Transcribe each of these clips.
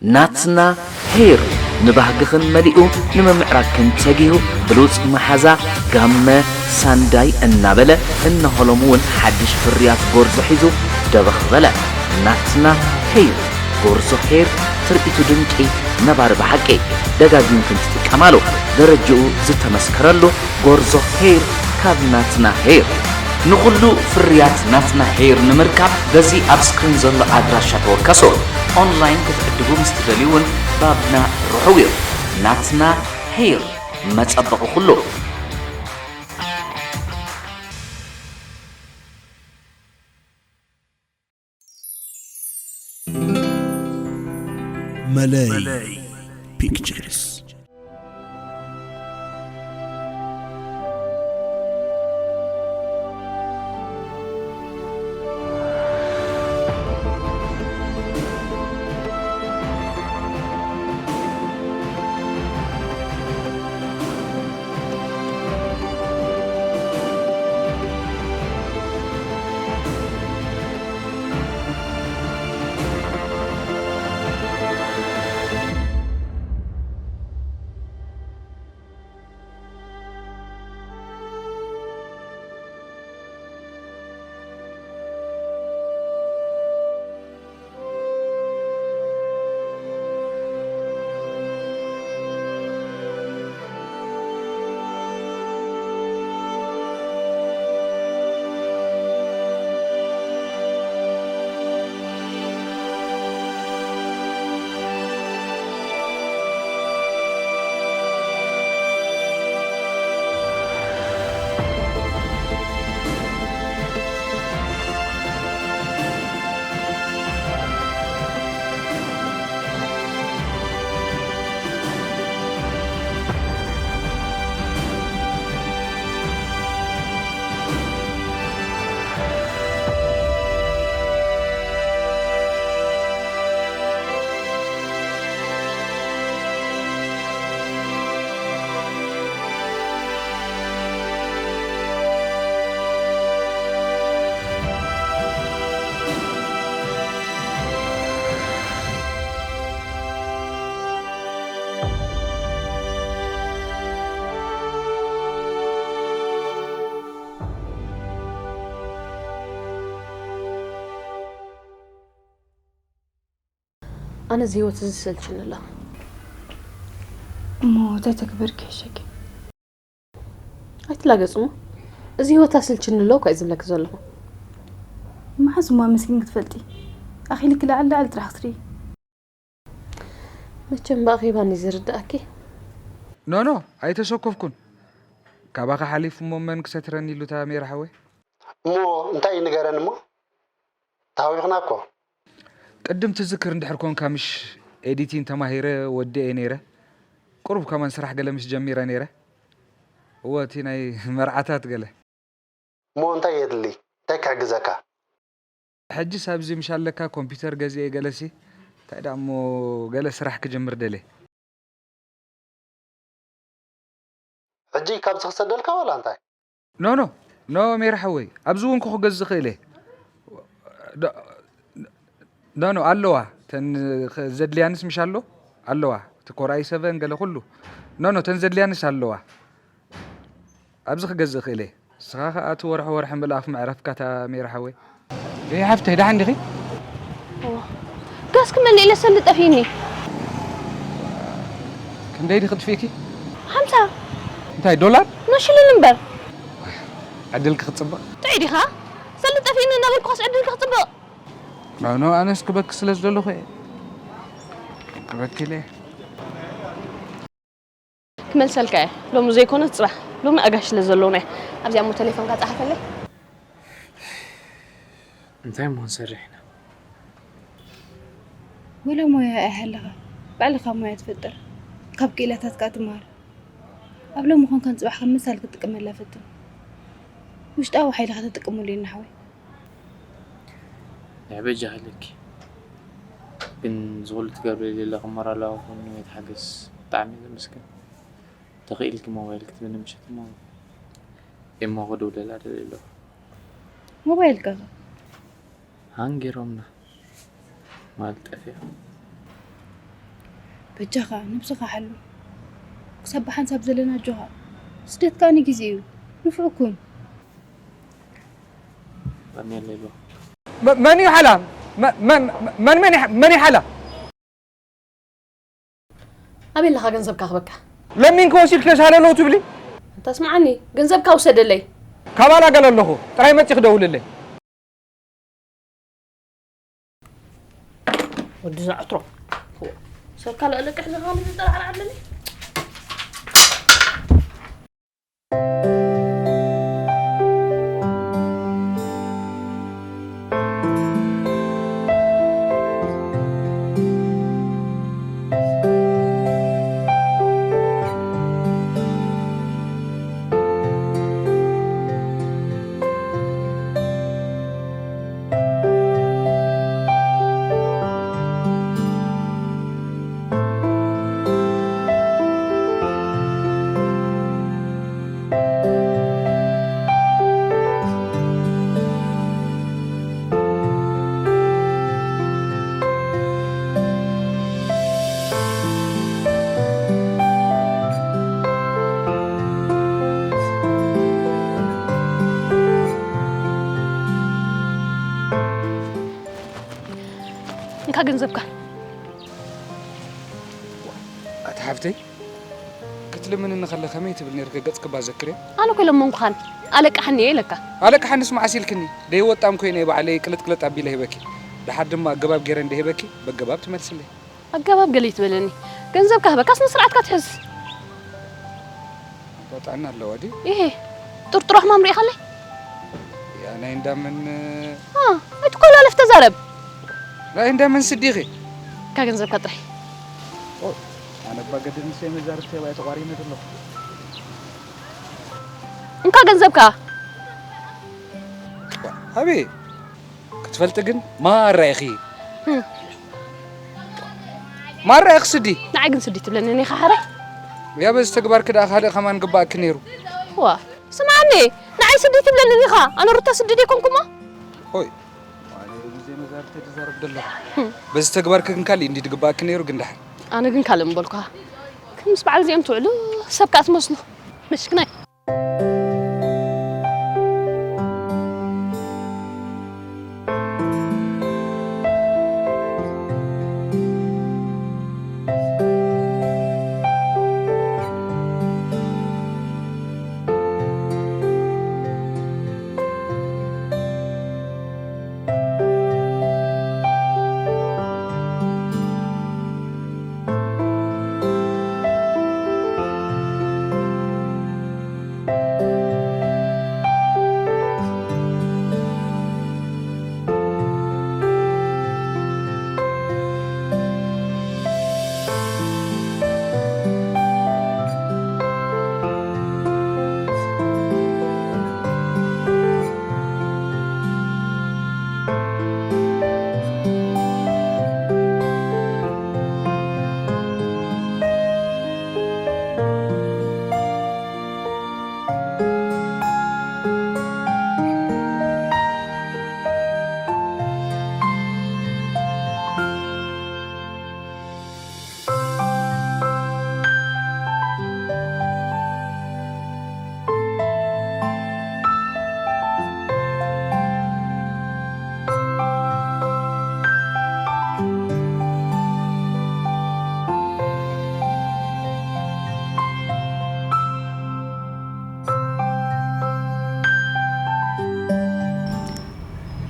ናትና ሄር ንባህግኽን መሊኡ ንምምዕራግክን ተጊሁ ብሉጽ መሓዛ ጋመ ሳንዳይ እናበለ እነሆ ሎም እውን ሓድሽ ፍርያት ጎርዞ ሒዙ ደበኽ በለ። ናትና ሄር ጎርዞ ሄር ትርኢቱ ድንቂ ነባሪ ብሓቂ ደጋጊምክን ትጥቀማሉ ደረጅኡ ዝተመስከረሉ ጎርዞ ሄር ካብ ናትና ሄር። ንኹሉ ፍርያት ናትና ሄር ንምርካብ በዚ ኣብ ስክሪን ዘሎ ኣድራሻ ተወከሱ። ኦንላይን ክትዕድጉ ምስ ትደልዩ እውን ባብና ርሑው እዩ። ናትና ሄር መጸበቒ ኩሉ። መለይ ፒክቸርስ። ኣነ እዚ ህይወት እዚ ዝሰልችኒ ኣሎ። እሞ እንታይ ተግብር ክሕሸኪ? ኣይትላገጽ እሞ። እዚ ህይወት ኣስልችኒ ኣሎ እኳ እዩ ዝብለኪ ዘለኹ። መሓዝ እሞ ኣመስግን ክትፈልጢ? ኣኺልኪ ላዕሊ ላዕሊ ጥራሕ ክትርኢ። መቸም ብኣኼባኒ ዝርድኣኪ። ኖ፣ ኖ፣ ኣይተሰኮፍኩን። ካባኻ ሓሊፉ እሞ መን ክሰትረኒ ኢሉ እታ ሜራ ሓወይ? እሞ እንታይ እዩ ንገረኒ እሞ? ተሃዊኽና እኮ። ቅድም ትዝክር እንድሕር ኮንካ፣ ምሽ ኤዲቲን ተማሂረ ወዲኤ ነይረ። ቁሩብ ከማን ስራሕ ገለ ምሽ ጀሚረ ነይረ። እወ፣ እቲ ናይ መርዓታት ገለ። እሞ እንታይ የድሊ? እንታይ ክሕግዘካ? ሕጅስ ኣብዚ ምሽ ኣለካ ኮምፒውተር ገዚኤ ገለሲ። እንታይ ደኣ እሞ ገለ ስራሕ ክጅምር ደልየ። ሕጂ ካብዚ ክሰደልካ ዋላ እንታይ? ኖ፣ ኖ፣ ኖ፣ ሜራ ሓወይ፣ ኣብዚ እውን ክገዝእ ክእል እየ። ዶ-፣ ኖ፣ ኖ፣ ኣለዋ። ተን ዘድልያንስ ምሽ ኣሎ? ኣለዋ። እቲ ኮራይ ሰቨን ገለ ኩሉ። ኖ፣ ኖ፣ ተን ዘድልያንስ ኣለዋ። ኣብዚ ክገዝእ ክእል እየ። ንስኻ ኸኣ እቲ ወርሒ ወርሒ ምልኣፍ መዕረፍካ እታ ሜራ ሓወይ። ኤህ ሓፍተይ፣ ደሓን ዲኺ? እዋ። ጋስ ክመልእ ኢለ ሰልዲ ጠፊእኒ። ክንደይ ዲኺ ጥፊእኪ? ሓምሳ። እንታይ ዶላር? ኖ ሽልን እምበር። ዕድልኪ ክጽብቕ። ጥዑይ ዲኻ? ሰልዲ ጠፊእኒ እናበልኩኻስ ዕድልኪ ክጽብቕ። ኖ፣ ኖ፣ ኣነስ ክበኪ ስለ ዝደለኹ እየ። ክበኪ ኢለ እየ። ክመልሰልካ እየ። ሎሚ ዘይኮነስ ጽባሕ። ሎሚ ኣጋይሽ ስለ ዘለውና እየ። ኣብዚኣ እሞ ቴሌፎንካ ጸሓፈለይ። እንታይ እሞ ክንሰርሕ ኢና? ወላ ሞያ ኣይሃለኻ። ባዕልኻ ሞያ ትፈጥር። ካብ ክኢላታት ከኣ ትመሃር። ኣብ ሎሚ ኮንካ ንጽባሕ ከም መሳል ክትጥቀመላ ፈትን። ውሽጣዊ ሓይልኻ ተጥቀመሉ ኢና ሓወይ። ንዕበጃ ሃለኪ። ግን ዝኹሉ ትገብሪ ዘለኺ ሞራላዊ ጎኒ ወይ ተሓገስ ብጣዕሚ እየ ዘመስግን። ተኽኢልኪ ሞባይል ክትብኒ ምሸት እሞ ኢሞ ክድውለላ ደልየ ኣለኹ። ሞባይልካ ከ? ሃንጊሮምና። ማለት ጠፊኣ። በጃኻ ነብስኻ ሓሉ። ክሳብ ብሓንሳብ ዘለና ኣጆኻ። ስደት ከኣ ንግዜ እዩ። ንፉዕ ኩን። መ-፣ መን እዩ ሓላ? መ-፣ መ-፣ መን፣ መን ይሓ-፣ መን ይሓላ? ኣበይ ኣለኻ ገንዘብካ ክበካ? ለሚንኪ ወሲድኪ ሳለሎ ትብሊ? እንታ ስምዓኒ፣ ገንዘብካ ውሰደለይ። ካብ ኣላገለ ኣለኹ፣ ጥራይ መጺኺ ደውልለይ። ወዲ ዘዕትሮ። ሰብካ ልዕሊ ቅሕ ዝኻነ ዝጠራዕራዕ ኣለኒ። እንካ ገንዘብካ። ኣቲ ሓፍተይ፣ ክትልምንኒ ከለ ከመይ ትብል ነርኪ? ገጽኪ እባ ዘክርዮ። ኣነ እኮ ለመንኩኻን፣ ኣለቃሕኒ እየ ኢለካ። ኣለቃሕንስ መዓስ ኢልክኒ? ደይወጣም ኮይነ እየ ባዕለይ ቅልጥቅልጥ ኣቢለ ሂበኪ። ደሓር ድማ ኣገባብ ገይረ እንደ ሂበኪ፣ በገባብ ትመልስለይ። ኣገባብ ገለ ይትበለኒ። ገንዘብካ ህበካ ስነ ስርዓትካ ትሕዝ። ኣጋጣሚ ኣለዋ ድዩ? ኢሄ፣ ጥርጥሮ ሕማም ርኢኻለይ? ያ ናይ እንዳመን? አ፣ ኣይትኮላለፍ ተዛረብ። ናይ እንዳመን ስዲኺ? እካ ገንዘብካ ጥራይ። ኦ፣ ኣነ እባ ገድል ንሰይ መዛርብተይ ባይ ተቋሪነ ዘለኹ። እንካ ገንዘብካ። ኣቤ፣ ክትፈልጢ ግን ማራ ኢኺ። ህም። ማራ ኢኺ ስዲ። ንዓይ ግን ስዲ ትብለኒ እኔ ኻሓረ። ያ በዚ ተግባርኪ ደኣ ካልእ ከማን ግባእኪ ነይሩ። ዋ፣ ስምዓኒ፣ ንዓይ ስዲ ትብለኒ እኔ ኻ። ኣነ ሩታ ስዲ ደይኮንኩሞ? ሆይ፣ ኣነ ብዘይ መዛርብቲ ትዛረብ ዘለኹ። ህም። በዚ ተግባርኪ ግን ካልእ እንዲ ድግባእኪ ነይሩ ግን ደሓን። ኣነ ግን ካልእ ምበልኩኻ። ከምስ በዓል እዚኦም ትውዕሉ ሰብ ከኣ ትመስሉ። መሽክናይ።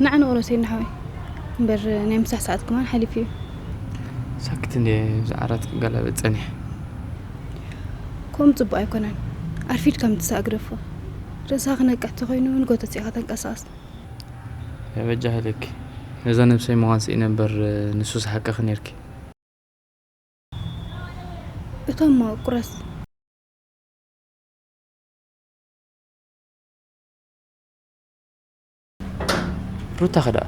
ንዓ ንቑረስ የና ሓወይ። እምበር ናይ ምሳሕ ሰዓት ከማን ሓሊፉ እዩ። ሳክት እንዴ፣ ብዛዕባ ዓራት ክገላበጥ ጸኒሐ። ከምኡ ጽቡቕ ኣይኮነን። ኣርፊድካ ምትሳእ ግደፎ። ርእስኻ ክነቅሕ ተኾይኑ ንጎ ተሲእኻ ተንቀሳቐስ። በጃ ሃለኪ። ነዛ ነብሰይ ምዃን ስኢነ እምበር ንሱስ ሓቅኺ ነርኪ። እቶም ቁረስ። ሩታ ከ ደኣ?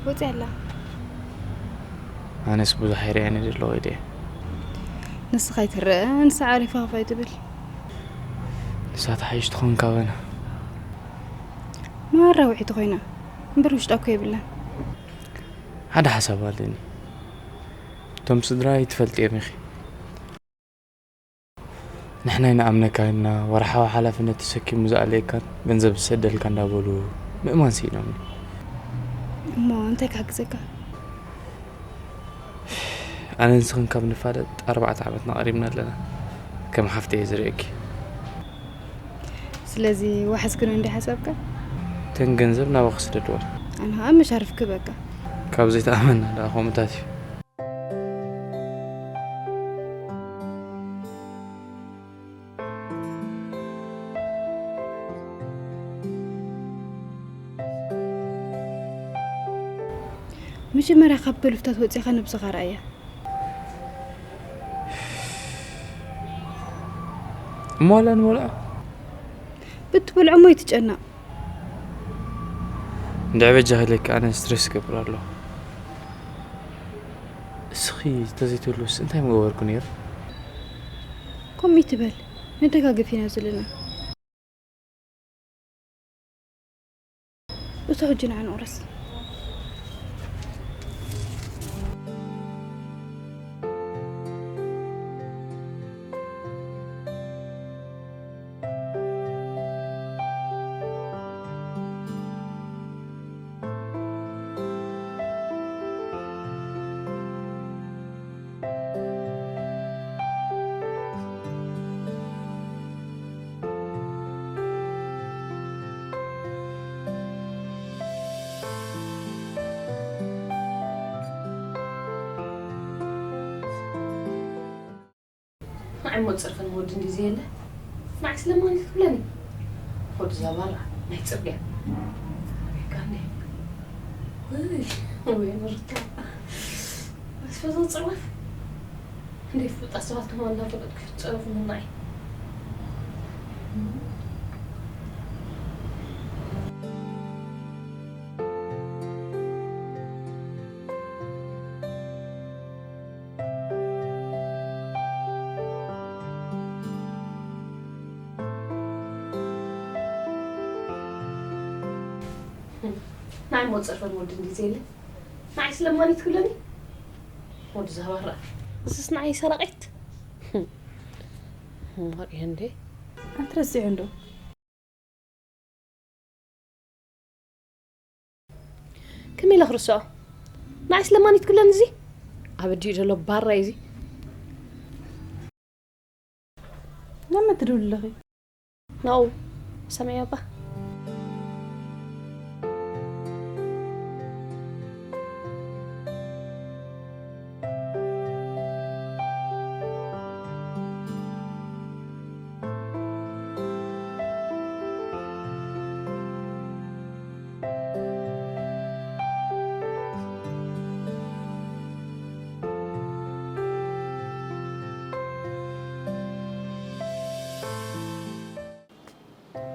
ወጺኣ ኣላ። ኣነስ ብዙሕ ኣይርእያን እየ ዘለኹ ኢለ። ንስኻ ኣይትረአ፣ ንሳ ዓሪፋ ከፋይ ትብል። ንሳ ትሓይሽ ትኸውን ካባና። ንዋራ ውዒቲ ኮይና፣ እምበር ውሽጣ እኮ የብላን። ሓደ ሓሳብ ኣለኒ። እቶም ስድራይ ትፈልጥዮም ኢኺ። ንሕና ይንኣምነካ ኢልና፣ ወርሓዊ ሓላፍነት ተሰኪሙ ዝኣለየካን ገንዘብ ዝሰደልካ እንዳበሉ ምእማን ስኢኖምኒ። እሞ እንታይ ክሓግዘካ? ኣነ ንስኽን ካብ ንፋለጥ ኣርባዕተ ዓመትና ቀሪብና ኣለና። ከም ሓፍተይ እየ ዝርእየኪ። ስለዚ ዋሕስ ግን እንዲ ሓሳብካ? እተን ገንዘብ ናባኺ ስደድወን። ኣነ ኸኣ መሻርፍኪ በቃ። ካብ ዘይተኣመና ደኣ ከምኡታት እዩ። መጀመርያ ካብ በሉፍታት ወጺኻ ነብስኻ ርኣያ። እሞ ዋላ ንበልዖ? ብትበልዖ እሞ ይትጨነቕ። እንድዒ በጃኺ ኢለኪ ኣነ ስትሬስ ይገብር ኣለኹ። እስኺ እንተዘይትህልውስ እንታይ ምገበርኩ ነይረ? ከምኡ ይትበል፣ ንደጋገፍ ኢና ዘለና። እቶ ሕጂ ንዓ ንቑረስ። ንዓይ እሞ ጸርፈን ወዲ እንዲ ዘየለ፣ ንዓይ ስለማን ትብለኒ። ወዲ ዛባራ ናይ ጽርግያ። ኣቤካ እንዴ። ወይ፣ ወይ፣ ሩታ። ኣስፈዛ ጽርወፍ። እንዴ፣ ፍሉጣት ሰባት ከማን እናፈለጥኩ ጸረፉ ምናይ። ናይ ሞት ጸርፈን ወዲ እንዲ ዘየለ፣ ንዓይ ስለማን ትብለኒ? ወዲ ዛባራ። እዝስ ንዓይ ሰራቒት? ማርየ እንዴ? ኣትረስዒ እንዶ? ከመይ ኢለ ክርስዖ? ንዓይ ስለማን ትብለኒ እዚ? ኣብ ኣዲኡ ዘሎ ባራይ እዚ? ለመ ትድውል ኣለኺ? ናው፣ ሰምዒ ኣባ።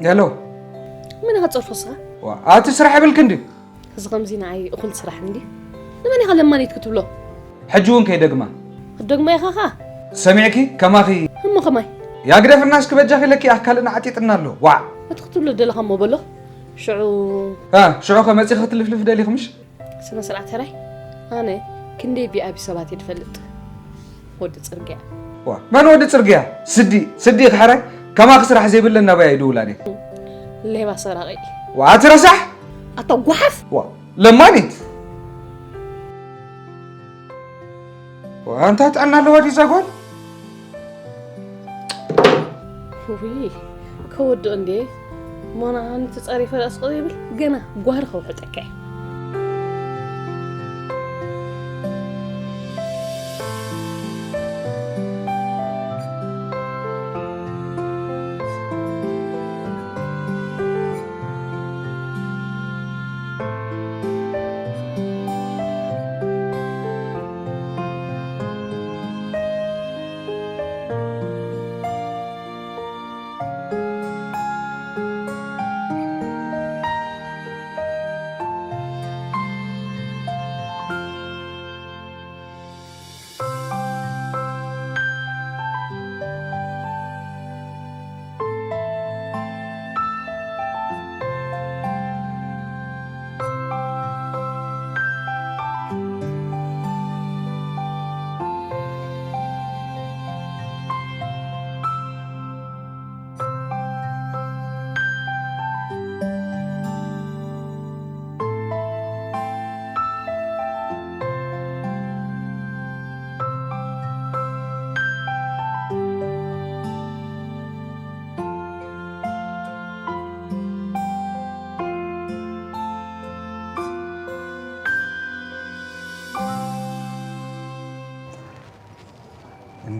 ሄሎ። መን ኢኻ ትጸርፎ ንስኻ? ዋ፣ ኣቲ ስራሕ ይብልክ እንዲ? እዚ ከምዚ ንዓይ እኹል ስራሕ እንዲ? ንመን ኢኻ ለማኒት ክትብሎ? ሕጂ እውን ከይደግማ። ክትደግማ ኢኻ ኸኣ? ሰሚዕኪ? ከማኺ። እሞ ከማይ? ያግደፍና እስኪ በጃኺ ኢለኪ ኣካልና ዓጢጥና ኣሎ። ዋዕ! እቲ ክትብሎ ደለኻ እሞ በሎ። ሽዑ እ፣ ሽዑ ከ መጺኺ ክትልፍልፍ ደሊኺ ምሽ? ስነ ስርዓት ሕራይ፣ ኣነ ክንደይ ቪኣይፒ ሰባት እየ ዝፈልጥ። ወዲ ጽርግያ። ዋ፣ መን ወዲ ጽርግያ? ስዲ፣ ስዲ ኢኺ ሕራይ? ከማኺ ስራሕ ዘይብለን ናበይ ኣይድውላን እየ። ሌባ ሰራቒ። ዋ፣ ኣቲ ረሳሕ! ኣታ ጓሓፍ! ዋ፣ ለማኒት! ዋ፣ ኣንታ ጥዕና ኣለዋ ድዩ እዛ ጓል? ውይ፣ ከወድኦ እንዴ? ሞና ኣንቲ ጸሪፈ ዳስ ቆይ ይብል፣ ገና ጓህሪ ከውሕጠካ እየ።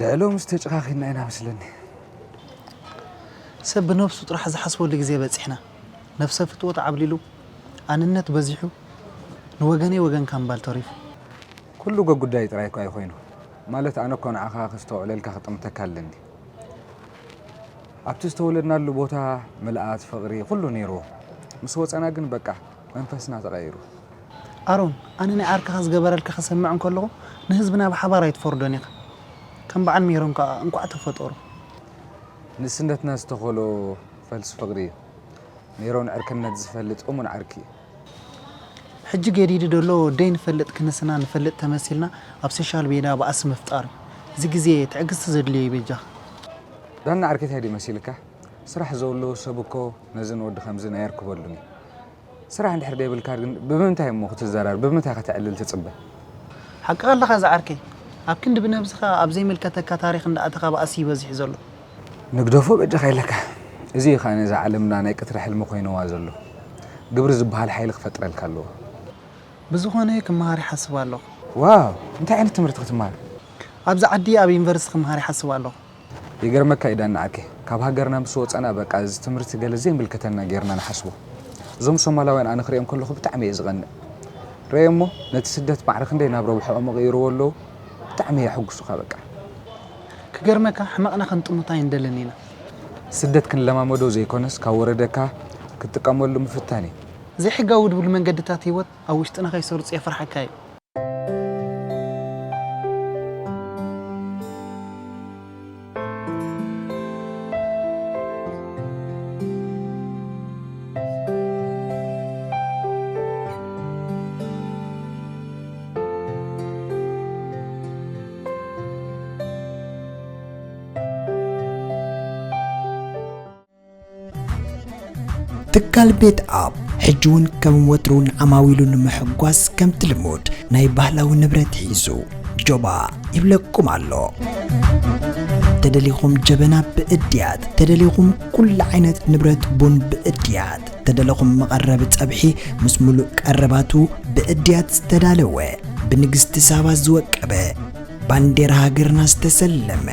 ልዕሎም ዝተጨኻኺና ኢና መስለኒ። ሰብ ብነብሱ ጥራሕ ዝሓስበሉ ግዜ በጺሕና። ነፍሰ ፍትወት ዓብሊሉ፣ ኣንነት በዚሑ፣ ንወገነይ ወገንካ ምባል ተሪፉ። ኩሉ ገጉዳይ ጥራይ እኮ ኣይኮይኑ። ማለት ኣነ እኮ ንዓኻ ከስተውዕለልካ ክጥምተካ ኣለኒ። ኣብቲ ዝተወለድናሉ ቦታ ምልኣት፣ ፍቕሪ፣ ኩሉ ነይርዎ። ምስ ወጸና ግን በቃ መንፈስና ተቐይሩ። ኣሮን፣ ኣነ ናይ ዓርክኻ ዝገበረልካ ክሰምዕ እንከለኹ ንህዝብና ብሓባር ኣይትፈርዶን ኢኻ። ከም በዓል ሜሮን ከኣ እንቋዕ ተፈጠሩ። ንእስነትና ዝተኸሎ ፈልሲ ፍቕሪ እዩ። ሜሮን ዕርክነት ዝፈልጥ እሙን ዓርኪ እዩ። ሕጂ ገዲዱ ደሎ ደይ ንፈልጥ ክንስና ንፈልጥ ተመሲልና ኣብ ሶሻል ሜድያ ባእሲ ምፍጣር እዩ። እዚ ግዜ ትዕግስቲ ዘድልዮ እዩ በጃኻ። ዳና ዓርከይ እንታይ ድዩ መሲልካ? ስራሕ ዘውሎ ሰብ እኮ ነዚ ንወዲ ከምዚ ናይ ኣርክበሉን እዩ። ስራሕ እንድሕር ደይብልካ ግን ብምንታይ እሞ ክትዘራር? ብምንታይ ከተዕልል ትጽበ? ሓቅኻ ኣለኻ ዝዓርከይ። ኣብ ክንዲ ብነብስኻ ኣብ ዘይምልከተካ ታሪኽ እንዳኣተኻ ባእሲ ይበዝሕ ዘሎ። ንግደፎ በጃኻ ኢለካ። እዚ እዩ ከኣ ነዛ ዓለምና ናይ ቅትሪ ሕልሚ ኮይንዋ ዘሎ። ግብሪ ዝበሃል ሓይሊ ክፈጥረልካ ኣለዎ። ብዝኾነ ክመሃር ይሓስብ ኣለኹ። ዋው፣ እንታይ ዓይነት ትምህርቲ ክትመሃር? ኣብዚ ዓዲ ኣብ ዩኒቨርሲቲ ክመሃር ይሓስብ ኣለኹ። ይገርመካ እዩ ዳኒ ዓርከይ፣ ካብ ሃገርና ምስ ወጸና በቃ እዚ ትምህርቲ ገለ ዘይምልከተና ጌርና ንሓስቦ። እዞም ሶማላውያን ኣነ ክሪኦም ከለኹ ብጣዕሚ እየ ዝቐንእ። ርእየ እሞ ነቲ ስደት ማዕረ ክንደይ ናብ ረብሕኦም ይቕይርዎ ኣለዉ። ብጣዕሚ የሐጉሱኻ በቃ። ክገርመካ ሕመቕና ክንጥምቶ ኣይንደልን ኢና። ስደት ክንለማመዶ ዘይኮነስ ካብ ወረደካ ክትጥቀመሉ ምፍታን እዩ። ዘይሕጋዊ ድብሉ መንገድታት ህይወት ኣብ ውሽጥና ከይሰርጹ የፍርሓካ እዩ። ትካል ቤት ኣፕ ሕጂ እውን ከም ወትሩ ንዓማዊሉ ንምሕጓስ ከምቲ ልሙድ ናይ ባህላዊ ንብረት ሒዙ ጆባ ይብለኩም ኣሎ። ተደሊኹም ጀበና ብእድያት፣ ተደሊኹም ኩሉ ዓይነት ንብረት ቡን ብእድያት፣ ተደለኹም መቐረቢ ጸብሒ ምስ ሙሉእ ቀረባቱ ብእድያት ዝተዳለወ፣ ብንግስቲ ሳባ ዝወቀበ፣ ባንዴራ ሃገርና ዝተሰለመ፣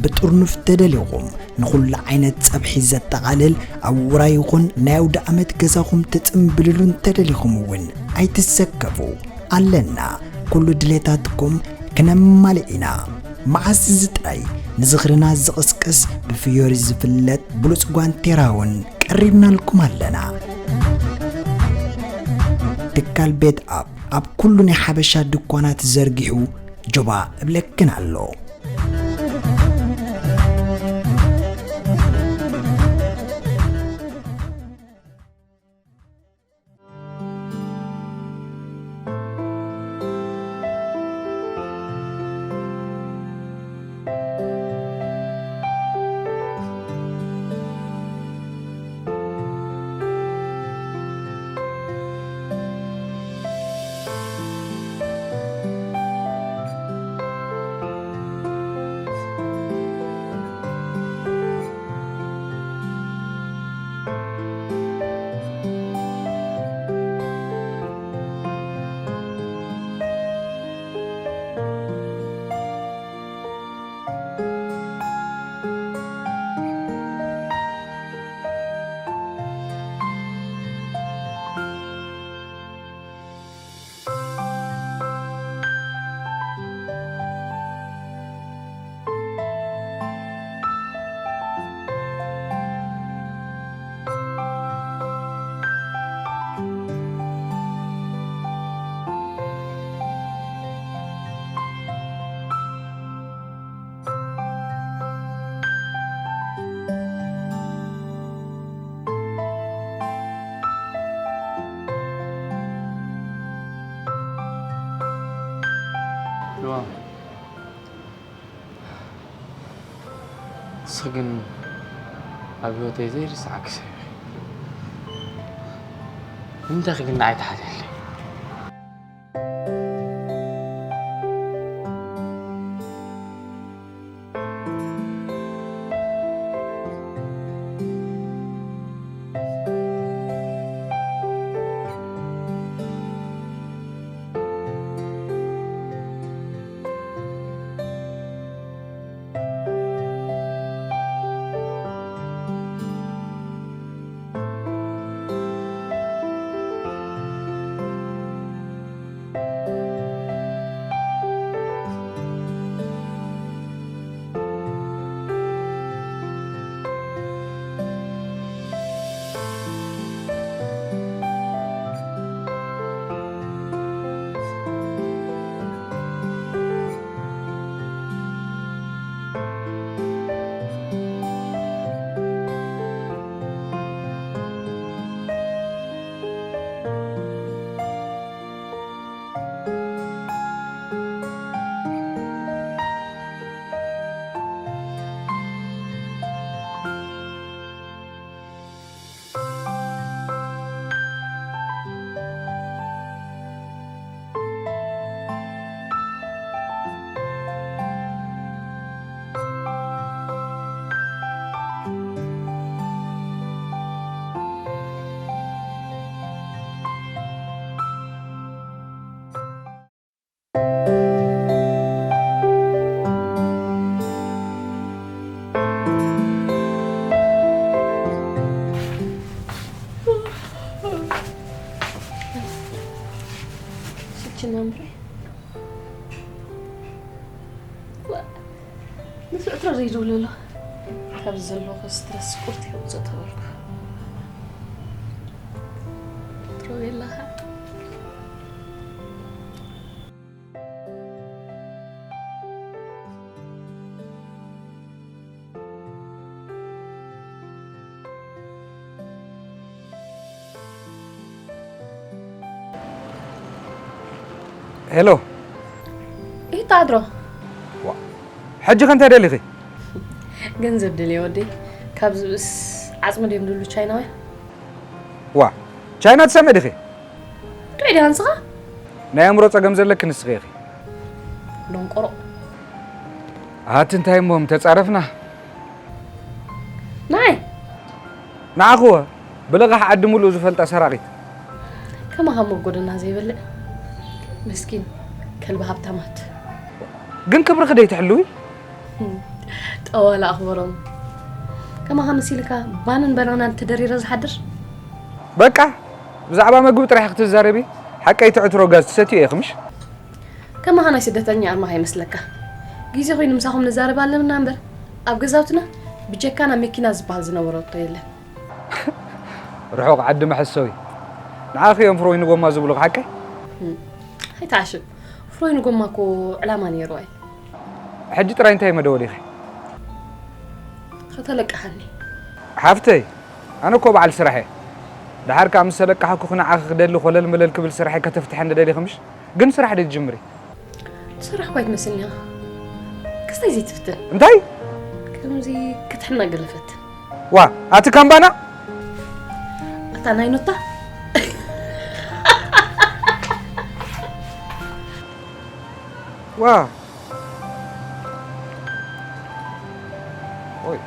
ብጥርኑፍ ተደሊኹም ንኹሉ ዓይነት ጸብሒ ዘጠቓልል፣ ኣብ ውራይ ይኹን ናይ ኣውደ ዓመት ገዛኹም ትጽምብልሉ እንተደሊኹም እውን ኣይትሰከፉ። ኣለና፣ ኩሉ ድሌታትኩም ክነማልእ ኢና። መዓስ እዚ ጥራይ ንዝኽርና ዝቕስቅስ ብፍዮሪ ዝፍለጥ ብሉጽ ጓንቴራ እውን ቀሪብናልኩም ኣለና። ትካል ቤት ኣፕ ኣብ ኩሉ ናይ ሓበሻ ድኳናት ዘርጊሑ ጆባ እብለክን ኣሎ። ንስኺ ግን ኣብ ህይወተይ ዘይርስዓኪ ሰብ ኢኺ። ንምንታይ ኢኺ ግን ንዓይ ትሓልየለይ? ችናምሪ ንሱ ዕትሮ ዘይዝብለሎ ካብ ዘለኹ ስትረስ ቁርት ይውፅእ ተበልኩ። ትሮ የላኻ። ሄሎ። ይታድሮ። ሕጂ ከ እንታይ ደሊኺ? ገንዘብ ደልየ ወደይ። ካብ ዝብእስ ዓፅሚ ድዮም ድሉ ቻይናውያን? ዋ፣ ቻይና ትሰምዒ ዲኺ? ጥዑይ ዲኻ ንስኻ? ናይ ኣእምሮ ጸገም ዘለኪ ንስኺ ኢኺ። ደንቆሮ። ኣቲ እንታይ እሞ ምተጻረፍና? ናይ ንዓኽወ ብልቓሕ ዓዲ ሙሉእ ዝፈልጣ ሰራቒት። ከማኻ እሞ ጎደና ዘይበልዕ ምስኪን ከልቢ ሃብታማት። ግን ክብርኺ ደይትሕልዊ? ጠዋላ ኣኽብሮም። ከማኻ መሲልካ ባንን በረናን ተደሪረ ዝሓድር? በቃ ብዛዕባ መግቢ ጥራሕ ክትዛረቢ ሓቀይ ትዕትሮ ጋዝ ትሰትዩ ኢኺ ምሽ? ከማኻ ናይ ስደተኛ ኣርማ ከይመስለካ። ግዜ ኮይኑ ምሳኹም ንዛረብ ኣለና እምበር ኣብ ገዛውትና ብጀካ ናብ መኪና ዝበሃል ዝነበረቶ የለን። ርሑቕ ዓዲ መሐሰዊ። ንዓኺ እዮም ፍሮይ ንጎማ ዝብሉኺ ሓቀይ? ኣይትዓሽብ። ፍሮይ ንጎማ እኮ ዕላማ ነይሩ ኣይ። ሕጂ ጥራይ እንታይ መደወሊኺ? ከተለቅሓኒ። ሓፍተይ ኣነ እኮ በዓል ስራሕ እየ። ድሓር ከኣ ምስ ተለቅሓኩኺ ንዓኺ ክደሊ ኮለል መለል ክብል ስራሐይ ከተፍትሐኒ ደሊኺ ምሽ? ግን ስራሕ ዶ ትጅምሪ? ትሰርሕ እኳ ኣይትመስልኒ ኢኻ። ክስታይ ዘይትፍትን። እንታይ? ከምዚ ክትሕና ገለፈትን። ዋ ኣቲ ካምባና ኣታ ናይ ኖታ ዋ ኦይ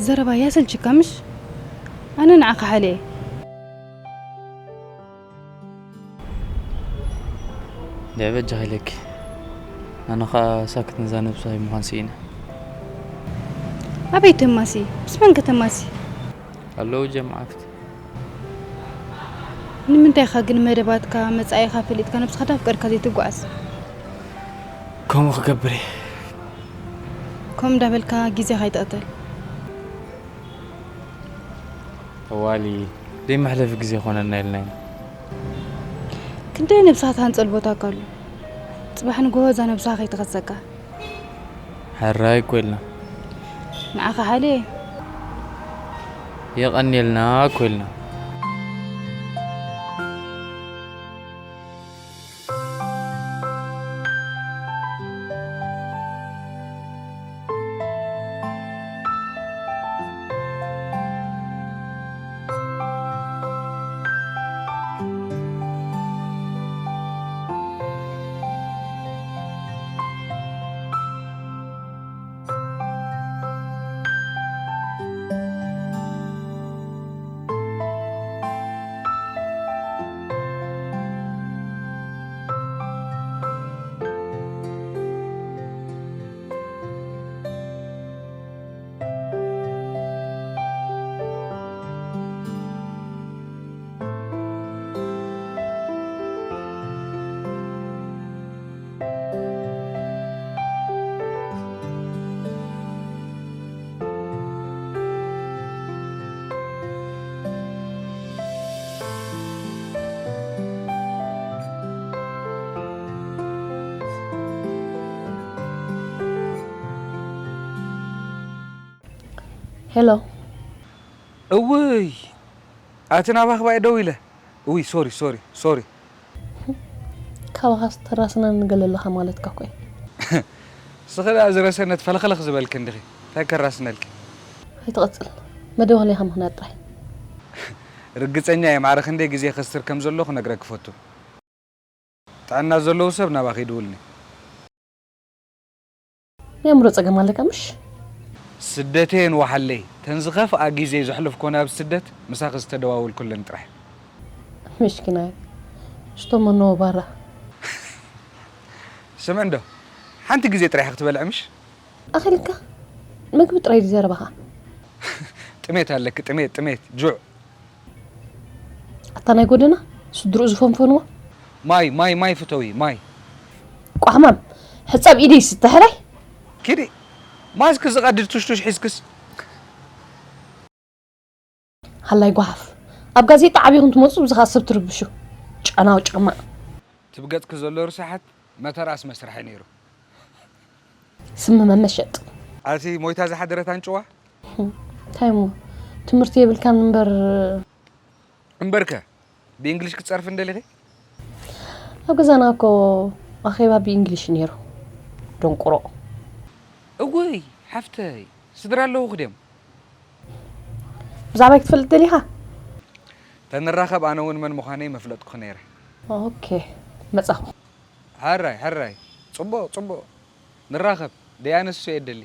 ዘረባ ያሰልችካ ምሽ? ኣነ ንዓኻ ሓልየ። ደበጃ ኢለኪ ኣነ ኸኣ ሳክት ነዛ ነብሳይ ምዃን ስኢነ። ኣበይ ተማሲ? ምስ መን ከተማሲ? ኣለዉ ጀምዓፍት። ንምንታይ ኢኻ ግን መደባትካ መጻኢኻ ፈሊጥካ ነብስኻ ዳፍቀድካ ዘይትጓዓዝ? ከምኡ ክገብር እየ። ከምኡ እንዳበልካ ግዜኻ ኣይትቕተል። ጠዋሊ ደይ መሕለፊ ግዜ ኾነና ኢልና ኢና። ክንደይ ነብስኻ ትሃንጸሉ ቦታ እኳ ኣሎ። ጽባሕ ንግሆ እዛ ነብስኻ ከይትኸሰካ። ሕራይ እኮ ኢልና። ንዓኻ ሓልየ። የቐንየልና እኮ ኢልና። ሄሎ። እውይ ኣቲ ናባኽ ባይ ደው ኢለ። እውይ ሶሪ ሶሪ ሶሪ። ካባኻስ ተራስና ንገለ ኣለኻ ማለትካ እኮ እዩ። ስኺ ደኣ ዝረሰነት ፈለኸለኽ ዝበልኪ እንዲኺ። እንታይ ከራስነልኪ? ኣይትቐጽል። መደወልያኻ ምኽንያት ጥራይ። ርግጸኛ እየ ማዕረ ክንደይ ግዜ ከስትር ከም ዘሎ ክነግረኪ ፈቱ። ጥዕና ዘለዎ ሰብ ናባኺ ይድውልኒ። ናይ ኣእምሮ ጸገም ኣለካ ምሽ? ስደተየን ወሓለይ ተን ዝኸፍኣ ግዜ ዘሕለፍኮ ናብ ስደት ምሳኺ ዝተደዋወልኩለን ጥራሕ። ምሽኪናይ ሽቶ መነዎ ባራ። ስምዕ እንዶ ሓንቲ ግዜ ጥራሕ ክትበልዕ ምሽ? ኣኺልካ ምግቢ ጥራይ ድዩ ዘረባኻ? ጥሜት ኣለኪ ጥሜት ጥሜት ጁዕ። ኣታ ናይ ጎደና ስድርኡ ዝፈንፈንዎ ማይ ማይ ማይ ፍተዊ ማይ። ቋሕማም ሕጻብ ኢደይ ይስተ ሕራይ። ኪዲ ማስክ ዝቐድድ ቱሽቱሽ ሒዝክስ። ሃላይ ጓሓፍ ኣብ ጋዜጣ ዓቢኹም ትመጹ ብዝኻ ሰብ ትርብሹ ጨናው ጫማ። ትብገጽኪ ዘሎ ርሳሓት መተራስ መስርሐ ነይሩ። ስሚ መመሸጥ። ኣቲ ሞይታ ዝሓደረት ኣንጭዋ። እንታይ እሞ ትምህርቲ የብልካን እምበር። እምበርከ ብእንግሊሽ ክትጸርፊ እንደሊኺ? ኣብ ገዛና እኮ ኣኼባ ብእንግሊሽ ነይሩ። ደንቁሮ። እውይ ሓፍተይ ስድራ ኣለውኺ ድዮም? ብዛዕባይ ክትፈልጥ ደሊኻ? ተንራኸብ ኣነ እውን መን ምዃነይ መፍለጥኩ ነይረ። ኦኬ መጻኹ። ሕራይ ሕራይ ጽቡቕ ጽቡቕ ንራኸብ። ደይ ኣነሱ እየ ደሊ።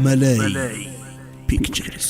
መለይ ፒክቸርስ